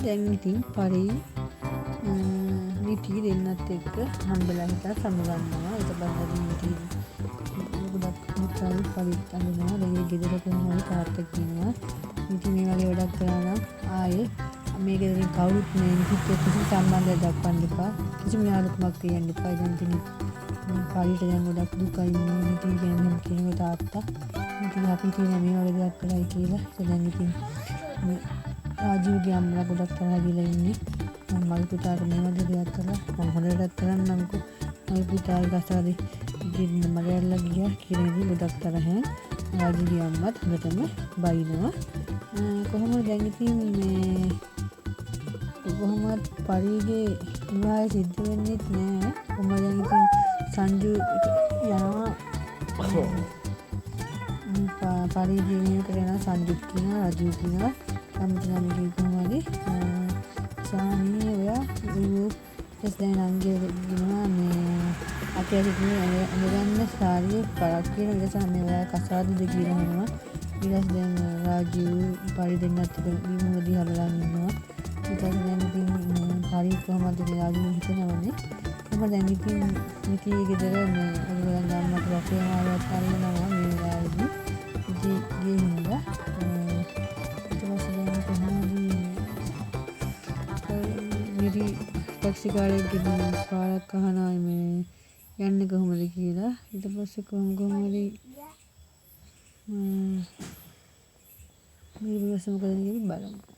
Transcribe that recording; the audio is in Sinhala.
දැන් ඉතින් පරි නිටි දෙන්නත් එක්ක හම්බෙලා හිටා සමුගන්නවා. ඊට පස්සේ නිටි ගොඩක් දුකයි පරිත් අඳිනවා. දැන් ඒ ගෙදර කොහොම හරි තාත්තා කියනවා නිටි මේ වගේ වැඩක් කරා නම් ආයේ මේ ගෙදරින් කවුරුත් මේ නිටිත් එක්ක කිසිම සම්බන්ධයක් දක්වන්න එපා. කිසිම යාළුකමක් කියන්න එපා. දැන් ඉතින් පරිට දැන් ගොඩක් දුකයි මේ නිටි ගැන මෙහෙම කියනකොට තාත්තා. ඉතින් අපි හිතුවේ මේ වගේ දෙයක් කළයි කියලා. දැන් ඉතින් මේ රාජීව්ගේ අම්මලා ගොඩක් තරහ ගිහලා ඉන්නේ. මම මගේ පුතාට මේ වගේ දෙයක් කළා. මම හොඳ වැඩක් කරන්නම්කෝ. මගේ පුතාගේ කසාදේ ගෙන්න මග ඇරලා ගියා කියලා ඉතින් ගොඩක් තරහෙන් රාජීව්ගේ අම්මත් හොඳටම බයිනවා. කොහොමද දැන් ඉතින් මේ කොහොමවත් පරීගේ විවාහය සිද්ධ වෙන්නෙත් නෑ. කොහොමද දැන් ඉතින් සංජු යනවා පරීගේ මෙහෙකට යනවා. සංජුත් කියනවා රජු කියනවා කැමති නම් කිව්ව කොහොම හරි සාමී ඔයා ඊට දැන් නංගි කියනවා මේ අපේ අතින් ඇඳගන්න සාරිය පරක් කියන ඊට පස්සේ මේ ඔයා කසාදද කියලා අහනවා. ඊට පස්සේ දැන් රාජීව් පරි දෙන්නත් එක්ක මුහුණ දිහා බලන් ඉන්නවා. ඊට පස්සේ දැන් ඉතින් පරි කොහොමද රාජීව් හිතනවනේ. කොහොමද දැන් ඉතින් මිති ගෙදර මේ ඔයගොල්ලන්ගේ අම්මට රොකේ මාරුවක් අල්ලනවා මේ වෙලාවේදී. ඉතින් ගියේ හින්දා ඊට පස්සේ දැන් කොහොමද මිරි ටැක්සි කාරයෙක්ගෙන් පාරක් අහනවා මේ යන්නේ කොහොමද කියලා. ඊට පස්සේ කොහොම කොහොම හරි මේ පස්සේ මොකද වෙන්නේ කියලා බලමු.